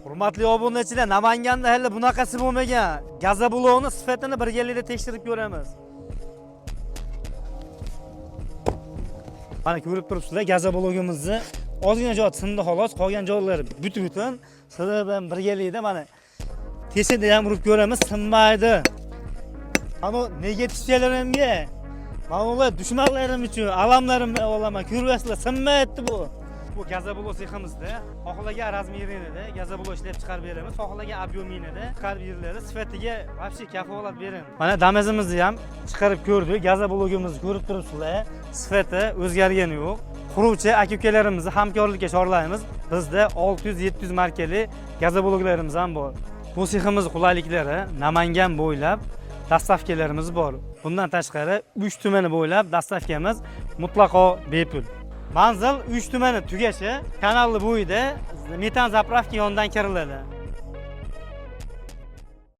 Hurmatli obunachilar, Namanganda hali bunaqasi bo'lmagan. Gazoblokni sifatini birgalikda tekshirib ko'ramiz. Mana ko'rib turibsizlar, gazoblogimizni ozgina joy sindi xolos, qolgan joylari butun. Sizlar bilan birgalikda mana teshida ham urib ko'ramiz, sinmaydi. Mana negativchilarimga, mana ular dushmanlarim uchun alamlarim bilan olaman. Ko'ryapsizlar, sinmayapti bu. Bu gazoblok seximizda xohlagan razmerinida gazoblok ishlab chiqarib beramiz, xohlagan объеминida chiqarib beriladi, sifatiga вообще kafolat beramiz. Mana damazimizni ham chiqarib ko'rdik, gazoblogimizni ko'rib turibsizlar, sifati o'zgargani yo'q. Quruvchi aka ukalarimizni hamkorlikka chorlaymiz. Bizda 600-700 markali gazobloklarimiz ham bor. Bu seximiz qulayliklari: Namangan bo'ylab dastavkalarimiz bor. Bundan tashqari 3 tumani bo'ylab dastavkamiz mutlaqo bepul. Manzil 3 tumani tugashi, kanalni bo'yida metan zapravka yonidan kiriladi.